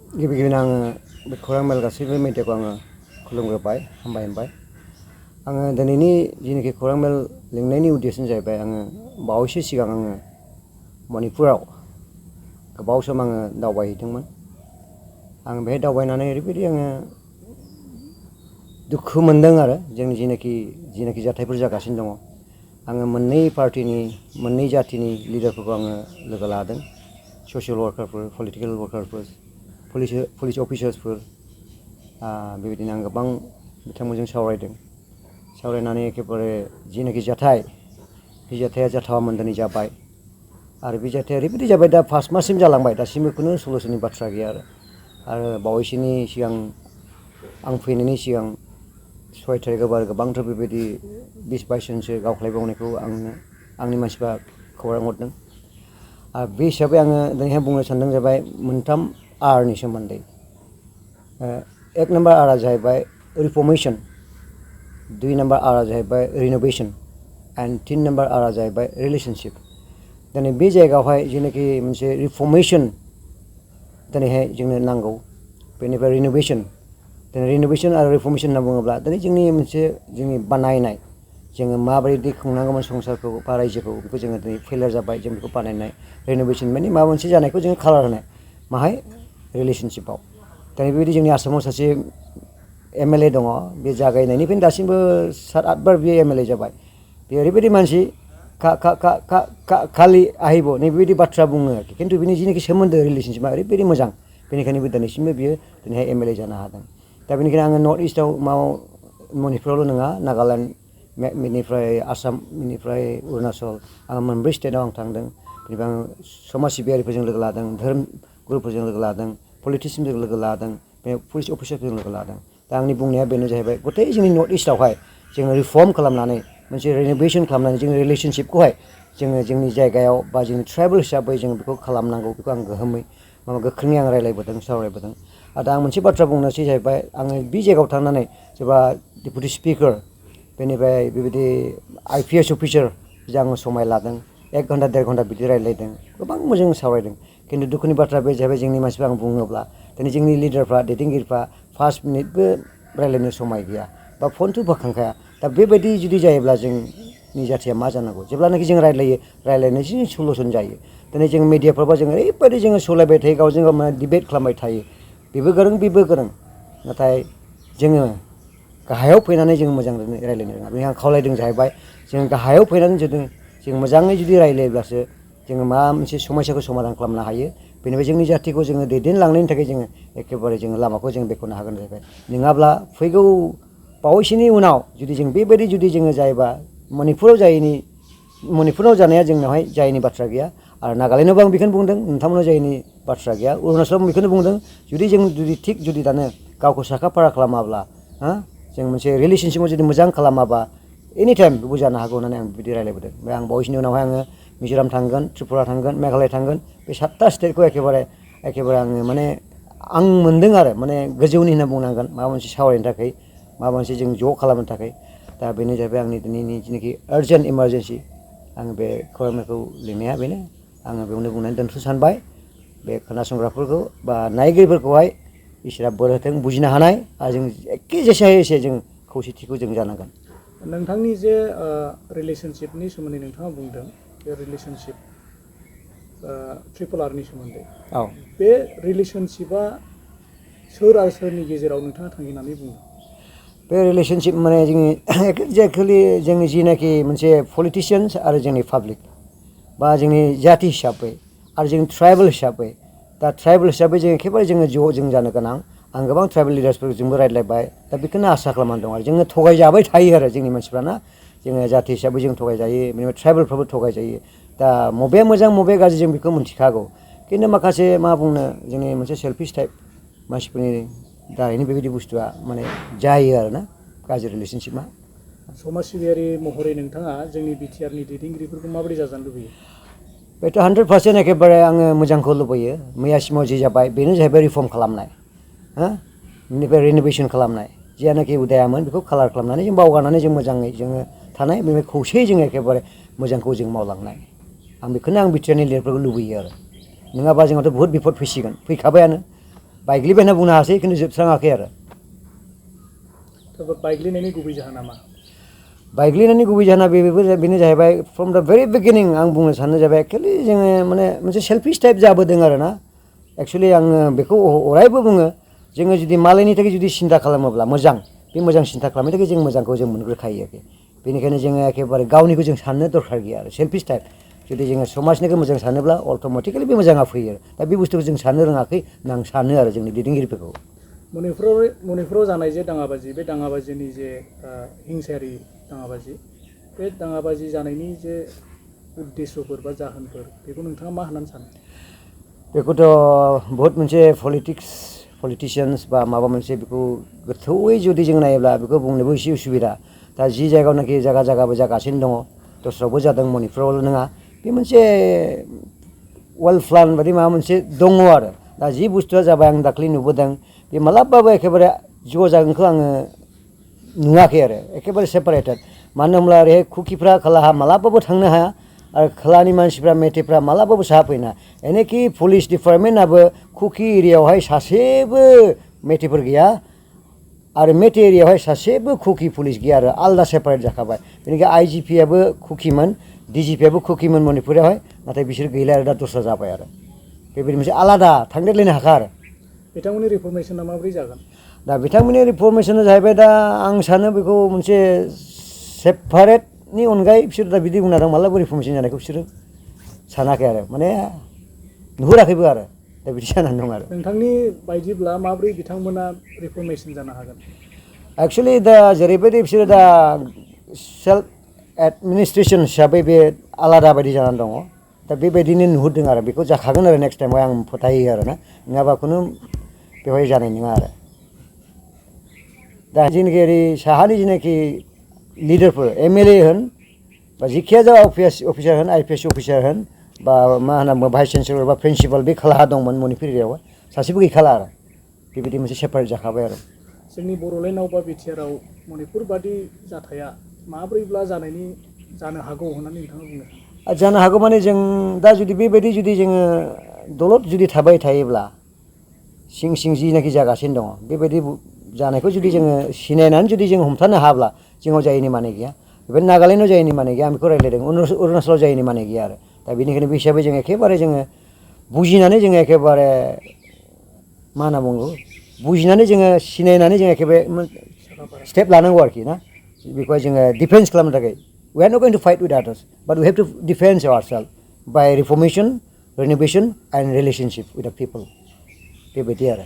गिबि गिबियावनो आङो बे खौरां मेल गासैबो मिडियाखौ आङो खुलुमग्रोबाय हामबाय आङो दिनैनि जिनोखि खौरां मेल लिंनायनि उद्देश्यआनो जाहैबाय आङो बावैसो सिगां आङो मणिपुराव गोबाव सम आङो दावबायहैदोंमोन आं बेहाय दावबायनानै ओरैबायदि आङो दुखु मोनदों आरो जोंनि जिनाखि जाथायफोर जागासिनो दङ आङो मोननै पार्टिनि मोननै जातिनि लिडारफोरखौ आङो लोगो लादों ससियेल वार्कारफोर पलिटिकेल वार्कारफोर पुलिस अफिसार्सफोर बेबायदिनो आं गोबां बिथांमोनजों सावरायनानै एखेबारे जिनाखि जाथाय बे जाथाया जाथावामोन दिनै जाबाय आरो बे जाथाया ओरैबायदि जाबाय दा 5 माससिम जालांबाय दासिमबो खुनु सलुसननि बाथ्रा गैया आरो बावैसोनि सिगां आं फैनायनि सिगां 6 थारिखआव आरो गोबांथार बेबायदि 20-22 जनसो गावख्लायबावनायखौ आंनि मानसिफ्रा खौरां हरदों आरो बे हिसाबै आङो दिनैहाय बुंनो सानदों जाबाय मोनथाम आरनि सोमोन्दै एक नम्बर आरआ जाहैबाय रिफर्मेशन 2 नम्बर आरआ जाहैबाय रिनोवेशन एंड 3 नम्बर आरआ जाहैबाय रिलेशनशिप दिनै बे जायगायावहाय जेनाखि मोनसे रिफर्मेशन दिनैहाय जोंनो नांगौ बेनिफ्राय रिनोवेशन आरो रिफर्मेशन होनना बुङोब्ला दिनै जोंनि बानायनाय जोङो माबायदि खुंनांगौमोन संसारखौ बा रायजोखौ बेखौ जोङो दिनै फेलियर जाबाय जों बेखौ बानायनाय रिनोवेशन माने माबा मोनसे जानायखौ जोङो कालार होनाय माहाय रिलेशनशिपआव दिनै बेबायदि जोंनि आसामाव सासे MLA दङ बे जागायनायनिफ्रायनो दासिमबो 7-8 बार बे MLA जाबाय बे ओरैबायदि मानसि खालि आहिब नैबेबायदि बाथ्रा बुङो खिन्थु बिनि जिनाखि सोमोन्दो रिलेशनशिपआ ओरैबायदि मोजां बेनिखायनो दिनैसिमबो बियो दिनैहाय MLA जानो हादों दा बेनिखायनो आङो नर्थ इस्टआव मणिपुरावल' नङा नागालेण्ड बेनिफ्राय आसाम बेनिफ्राय अरुणाचल आङो मोनब्रै स्टेटआव आं थांदों बेनिफ्राय आङो समाज सिबियारिफोरजों लोगो लादों धोरोम गुरुफोरजों लोगो लादों पलिटिसियानजों लोगो लादों बे पुलिस अफिसारफोरजों लोगो लादों दा आंनि बुंनाया बेनो जाहैबाय गथै जोंनि नर्थ इस्टआवहाय जोङो रिफर्म खालामनानै मोनसे रिनोवेशन खालामनानै जोंनि रिलेशनशिपखौहाय जोङो जोंनि जायगायाव बा जोंनि ट्राइबेल हिसाबै जों बेखौ खालामनांगौ बेखौ आं गोख्रोङै आं रायलायबोदों सावरायबोदों आरो दा आं मोनसे बाथ्रा बुंनोसै जाहैबाय आङो बे जायगायाव थांनानै सोरबा डेपुटि स्पिकार बेनिफ्राय बेबायदि IPS अफिसार आङो समाय लादों 1 घन्टा 1.5 घन्टा बिदि रायलायदों गोबां मोजां सावरायदों खिन्थु दुखुनि बाथ्रा बे जाहैबाय जोंनि मानसिफ्रा आं बुङोब्ला दिनै जोंनि लिडारफ्रा दैदेनगिरिफ्रा 5 मिनिटबो रायलायनो समाय गैया बा फनथ' बोखांखाया दा बेबायदि जुदि जायोब्ला जोंनि जाथिया मा जानांगौ जेब्लानाखि जों रायलायनायजों सलुसन जायो दिनै जों मिडियाफ्रावबा जों ओरैबायदि जोङो सलायबाय थायो गावजों गाव माने डिबेट खालामबाय थायो बेबो गोरों बेबो गोरों नाथाय जोङो गाहायाव फैनानै जों मोजां रायलायनो रोङा बेनिखायनो आं खावलायदों जाहैबाय जों गाहायाव फैनानै जुदि जों मोजाङै जुदि रायलायोब्लासो जोङो माबा मोनसे समस्याखौ समाधान खालामनो हायो बेनिफ्राय जोंनि जाथिखौ जोङो दैदेनलांनायनि थाखाय जोङो एखेबारे जोङो लामाखौ जों बेखेवनो हागोन जाहैबाय नङाब्ला फैगौ बावैसोनि उनाव जुदि जों बेबायदि जुदि जोङो जायोबा मणिपुराव जानाया जोंनावहाय जायैनि बाथ्रा गैया आरो नागालेण्डआवबो आं बेखौनो बुंदों नोंथांमोनाव जायैनि बाथ्रा गैया अरुणाचलाव बेखौनो बुंदों जुदि जों थिग जुदि दानो गावखौ साखा फारा खालामाब्ला जों मोनसे रिलेशनशिपआव जुदि मोजां खालामाबा एनि टाइम बेबो जानो हागौ होननानै आं बिदि रायलायबोदों ओमफ्राय आं बावैसोनि उनावहाय आङो मिज'राम थांगोन त्रिपुरा थांगोन मेघालय थांगोन बे 7टा स्टेटखौ एखेबारे आङो माने आं मोनदों आरो माने गोजौनि होनना बुंनांगोन माबा मोनसे सावरायनो थाखाय माबा मोनसे जों ज' खालामनो थाखाय दा बेनो जाहैबाय आंनि दिनैनि जिनाखि आर्जेन्ट इमारजेन्सि आं बे खौरांखौ लिरनाया बेनो आङो बेयावनो बुंनानै दोनथ'नो सानबाय बे खोनासंग्राफोरखौ बा नायगिरिफोरखौहाय इसोरा बोर होथों बुजिनो हानाय आरो जों एखे जेसे हायो एसे जों खौसेथिखौ जों जानांगोन नोंथांनि जे रिलेशनशिपनि सोमोन्दै नोंथाङा बुंदों बे रिलेशनशिप ट्रिपल आरनि सोमोन्दै बे रिलेशनशिपआ सोर आरो सोरनि गेजेराव नोंथाङा थांखिनानै बुंदों बे रिलेशनशिप माने जोंनि एक्जेक्टलि जोंनि जिनाखि मोनसे पलिटिसियान्स आरो जोंनि पाब्लिक बा जोंनि जाति हिसाबै आरो जोंनि ट्राइबेल हिसाबै दा ट्राइबेल हिसाबै जों एखेबारे जोङो जों जानो गोनां आं गोबां ट्राइबेल लिडार्सफोरजोंबो रायज्लायबाय दा बेखौनो आसा खालामनानै दं आरो जोङो थगायजाबाय थायो आरो जोंनि मानसिफ्राना जोङो जाति हिसाबै जों थगायजायो बेनिफ्राय ट्राइबेलफ्राबो थगायजायो दा मबेया मोजां मबेया गाज्रि जों बेखौ मिथिखागौ खिन्थु माखासे मा बुंनो जोंनि मोनसे सेल्फिश टाइप मानसिफोरनि दारैनो बेबायदि बुस्थुआ माने जायो आरोना गाज्रि रिलेशनशिपआ समाज सिबियारि महरै नोंथाङा जोंनि बिटिआरनि दैदेनगिरिफोरखौ माबोरै जाजानो लुबैयो बेथ' 100% एखेबारे आङो मोजांखौ लुबैयो मैयासिमाव जि जाबाय बेनो जाहैबाय रिफर्म खालामनाय बेनिफ्राय रिनोवेशन खालामनाय जियानोखि उदायामोन बेखौ कालार खालामनानै जों बावगारनानै जों मोजाङै जोङो थानाय बेनिफ्राय खौसेयै जोङो एखेबारे मोजांखौ जों मावलांनाय आं बेखौनो आं बिटिआरनि लिडारफोरखौ लुबैयो आरो नङाबा जोंहाथ' बुहुत बिपद फैसिगोन फैखाबायानो बायग्लिबाय होनना बुंनो हायासै खिन्थु जोबस्राङाखै आरो बायग्लिनायनि गुबै जाहोना मा बायग्लिनायनि गुबै जाहोना बेनो जाहैबाय फ्रम द भेरि बिगिनिं आं बुंनो सानो जाबाय एक्सुवेलि जोङो माने मोनसे सेल्फिश टाइप जाबोदों आरो ना एक्सुवेलि आङो बेखौ अरायबो बुङो जोङो जुदि मालायनि थाखाय जुदि सिन्था खालामोब्ला मोजां बे मोजां सिन्था खालामनो थाखाय जों मोजांखौ जों मोनग्रोखायो आरोखि बेनिखायनो जोङो एखेबारे गावनिखौ जों साननो दरखार गैया आरो सेल्फिश टाइप जुदि जोङो समाजनिखौ मोजां सानोब्ला अट'मेटिकेलि बे मोजाङा फैयो दा बे बुस्थुखौ जों साननो रोङाखै होनना आं सानो आरो जोंनि दैदेनगिरिफोरखौ मणिपुराव जानाय जे दाङाबाजि बे दाङाबाजिनि जे हिंसायारि दाङाबाजि बे दाङाबाजि जानायनि जे उद्देस्यफोर बा जाहोनफोर बेखौ नोंथाङा मा होननानै सानो बेखौथ' बहुत मोनसे पलिटिसियान्स बा माबा मोनसे बेखौ गोथौयै जुदि जों नायोब्ला बेखौ बुंनोबो एसे उसुबिदा दा जि जायगायावनाखि जायगाबो जागासिनो दङ दस्रायावबो जादों मणिपुरावल' नङा बे मोनसे वेल प्लान बायदि माबा मोनसे दङ आरो दा जि बुस्थुआ जाबाय आं दाख्लै नुबोदों बे मालाबाबो एखेबारे ज' जागोनखौ आङो नुवाखै आरो एखेबारे सेपारेटेड मानो होनब्ला ओरैहाय कुकिफ्रा खोलाहा मालाबाबो थांनो हाया आरो खोलानि मानसिफ्रा मेथेफ्रा मालाबाबो साहा फैना एनेखि पुलिस डिपार्टमेन्टआबो कुकि एरियायावहाय सासेबो मेथेफोर गैया आरो मेथे एरियायावहाय सासेबो कुकि पुलिस गैया आरो आलदा सेपारेट जाखाबाय बेनिखाय आइजिपियाबो कुकिमोन डिजिपियाबो कुकिमोन मणिपुरावहाय नाथाय बिसोर गैला आरो दा दस्रा जाबाय आरो बेबायदि मोनसे आलादा थांदेरलायनो हाखा आरो बिथांमोननि रिफर्मेसना माबोरै जागोन दा बिथांमोननि रिफर्मेसना जाहैबाय दा आं सानो बेखौ मोनसे सेपारेटनि अनगायै बिसोर दा बिदि बुंना दं मालाबा रिफर्मेसन जानायखौ बिसोरो सानाखै आरो माने नुहुराखैबो आरो दा बिदि जानानै दं आरो नोंथांनि बायदिब्ला माबोरै बिथांमोना रिफर्मेसन जानो हागोन एक्सुवेलि दा जेरैबायदि बिसोरो दा सेल्फ एडमिनिस्ट्रेसन हिसाबै बे आलादा बायदि जानानै दङ दा बेबायदिनो नुहुरदों आरो बेखौ जाखागोन आरो नेक्स्ट टाइमाव आं फोथायो आरो ना नङाबा खुनु बेवहाय जानाय नङा आरो दा जेनाखि ओरै साहानि जेनाखि लिडारफोर एमएलए होन बा जिखिया जा अफिसार होन आइपिएस अफिसार होन बा मा होनना बुङो भाइस चेन्सेलर बा प्रिन्सिपाल बे खोलाहा दंमोन मणिपुर एरियायावहाय सासेबो गैखाला आरो बेबायदि मोनसे सेपारेट जाखाबाय आरो जोंनि बड'लेण्डआव बा बिटिआरआव मणिपुर बादि जाथाया माब्रैब्ला जानो हागौ होननानै नोंथाङा बुङो जानो हागौ माने जों दा जुदि बेबायदि जुदि जोङो दलद जुदि थाबाय थायोब्ला सिं सिं जिनाखि जागासिनो दङ बेबायदि जानायखौ जुदि जोङो सिनायनानै जुदि जों हमथानो हाब्ला जोंनाव जायैनि माने गैया बेबायदि नागालेण्डआव जायैनि माने गैया आं बेखौ रायज्लायदों अरुणाचलाव जायैनि माने गैया आरो दा बेनिखायनो बे हिसाबै जों एखेबारे जोङो बुजिनानै जोङो एखेबारे मा होनना बुङो बुजिनानै जोङो सिनायनानै जों एखेबारे स्टेप लानांगौ आरोखि ना बेखौहाय जोङो डिफेन्स खालामनो थाखाय we are not going to fight with others but we have to defend ourselves by reformation renovation and relationship with the people बेबायदि आरो